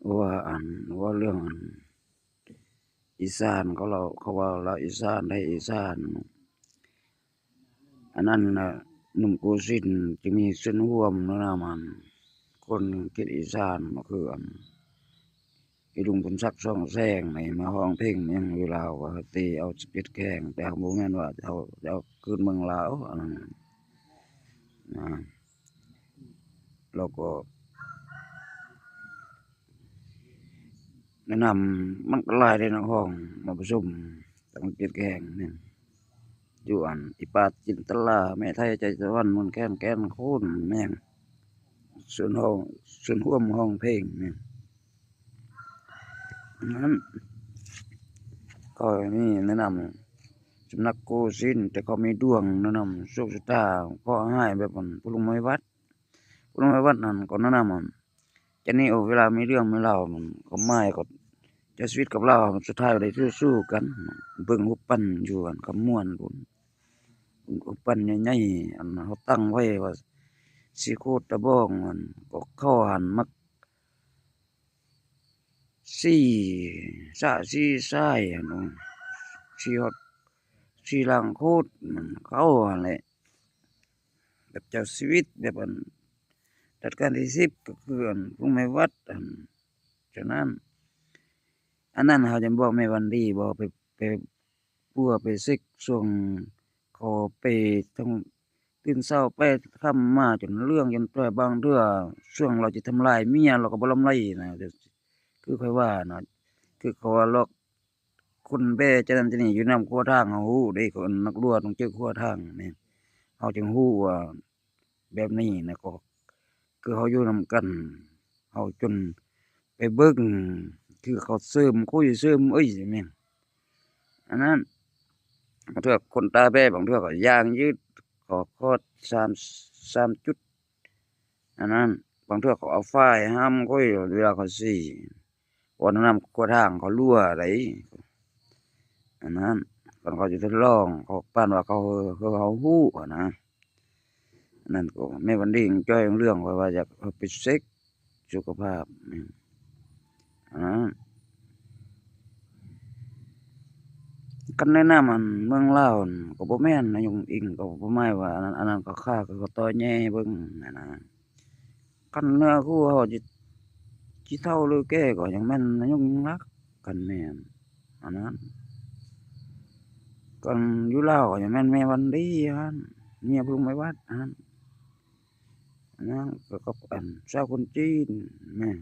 ວ່າອັນ ວ່າເລື່ອງອັນ ອີສານ ເຂົາເວົ້າ ເຂົາເວົ້າລາວອີສານ ໄທອີສານ ອັນນັ້ນນະ ໜຸ່ມໂກສິນຈະມີສ່ວນຮ່ວມແນະນຳ ອັນ ຄົນເຂດອີສານ ກໍຄືອັນ ອີລຸງບຸນສັກ ຊອງແສງ ນີ້ມາຮ້ອງເພງຫຍັງຢູ່ລາວ ວ່າເຮົາຊິເອົາສິບເອັດແຂວງ ແຕ່ເຮົາບໍ່ແມ່ນວ່າເຮົາຈະເອົາຄືນເມືອງລາວ ອັນນັ້ນນະ ແລ້ວກໍ ແນະນຳ ມັນກໍຫຼາຍເດ້ ນັກຮ້ອງມາປະຊຸມຕັ້ງເຈັດແຫ່ງນີ້ ຢູ່ອັນ ອີປາດ ຈິນຕະລາ ແມ່ໄທ ໄຈສະຫວັນ ມົນແຄນ ແກ່ນຄູນ ແມ່ນ ສ່ວນຮ້ອງ ສ່ວນຮ່ວມຮ້ອງເພງນີ້ ນັ້ນ ກໍມີແນະນຳ ສຳນັກໂກສິນ ແຕ່ເຂົາມີດວງ ແນະນຳ ໂຊກຊະຕາ ເຄາະຮ້າຍ ແບບອັນ ຜູ້ລຸງໄມວັດ ຜູ້ລຸງໄມວັດນັ້ນກໍແນະນຳ ອັນ ຈະນີ້ ໂອ ເວລາມີເລື່ອງມີລາວ ມັນ ຄວາມໝາຍກໍໃຊ້ຊີວິດກັບລາວ ສຸດທ້າຍກໍໄດ້ສູ້ກັນ ເບິ່ງຮູບປັ້ນຢູ່ອັນຄຳມ່ວນພຸ້ນ ເບິ່ງຮູບປັ້ນໃຫຍ່ໆ ອັນເຮົາຕັ້ງໄວ້ວ່າ ສີໂຄດຕະບອງ ມັນກໍເຂົ້າຫັ້ນ ມັກ ສີສະສີຊາຍຫັ້ນ ສີຮອດ ສີລ່າງໂຄດ ມັນເຂົ້າຫັ້ນແຫຼະ ແບບເຈົ້າຊີວິດ ແບບອັນ ລັດການທີສິບ ກໍຄືອັນ ຜູ້ແມ່ວັດ ອັນ ສະນັ້ນ ອັນນັ້ນເຮົາຈະບອກແມ່ວັນດີ ບໍ່ໄປ ໄປປົວໄປເຊັກຊ່ວງ ເຂົາໄປທັງ ຕື່ນເຊົ້າໄປຄ່ຳມາຈົນເລື່ອງ ຈົນແຕ່ບາງເທື່ອຊ່ວງລາວຈະທຳລາຍເມຍ ລາວກໍບໍ່ລຳໄລນະ ຄືຂ້ອຍວ່ານະ ຄືເຂົາວ່າລອກຄົນແບຈັ່ງນັ້ນຈັ່ງນີ້ ຢູ່ນຳຂົວທາງ ເຮົາຮູ້ເດ້ ຄົນນັກລ່ວງຕ້ອງເຈີຂົວທາງນີ້ ເຮົາຈຶ່ງຮູ້ວ່າ ແບບນີ້ນະ ກໍຄືເຮົາຢູ່ນຳກັນ ເຮົາຈົນໄປເບິ່ງ ຄືເຂົາເສີມຄຸຍເສີມເອີຍ ແມ່ນ ອັນນັ້ນ ບາງເທື່ອຄົນຕາແບ ບາງເທື່ອກໍຢາງຍືດ ກໍຄອດສາມ ສາມຈຸດ ອັນນັ້ນ ບາງເທື່ອເຂົາເອົາຝ້າຍຫ້າມ ໂອ້ຍ ເວລາເຂົາສີ ວ່ານຳຂົວທາງເຂົາຮົ່ວໃດ໋ ອັນນັ້ນ ຄັນເຂົາຈະທົດລອງ ເຂົາປານວ່າເຂົາ ເຂົາ ເຂົາຮູ້ຫັ້ນນະ ອັນນັ້ນກໍແມ່ວັນດີຈ່ອຍເລື່ອງ ຂ້ອຍວ່າຢາກເອົາໄປເຊັກສຸຂະພາບ ອັນນັ້ນ ຄັນແນະນຳອັນເມືອງລາວຫັ້ນ ກໍບໍ່ແມ່ນນາຍົງອິງ ກໍບໍ່ໝາຍວ່າອັນນັ້ນ ອັນນັ້ນກໍຂ້າ ຄືເຂົາຕໍ່ແຍໃຫ້ເບິ່ງຫັ້ນນະ ຄັນເນື້ອຄູ່ເຮົາຊິ ຊິເຖົ້າຫຼືແກ່ກໍຍັງແມ່ນນາຍົງຍິ່ງລັກ ຄັນແມ່ນອັນນັ້ນ ຄັນຢູ່ລາວກໍຍັງແມ່ນແມ່ວັນດີຫັ້ນ ເມຍຜູ້ລຸງໄມວັດຫັ້ນ ອັນນັ້ນກໍກັບອັນຊາວຄົນຈີນ ແມ່ນ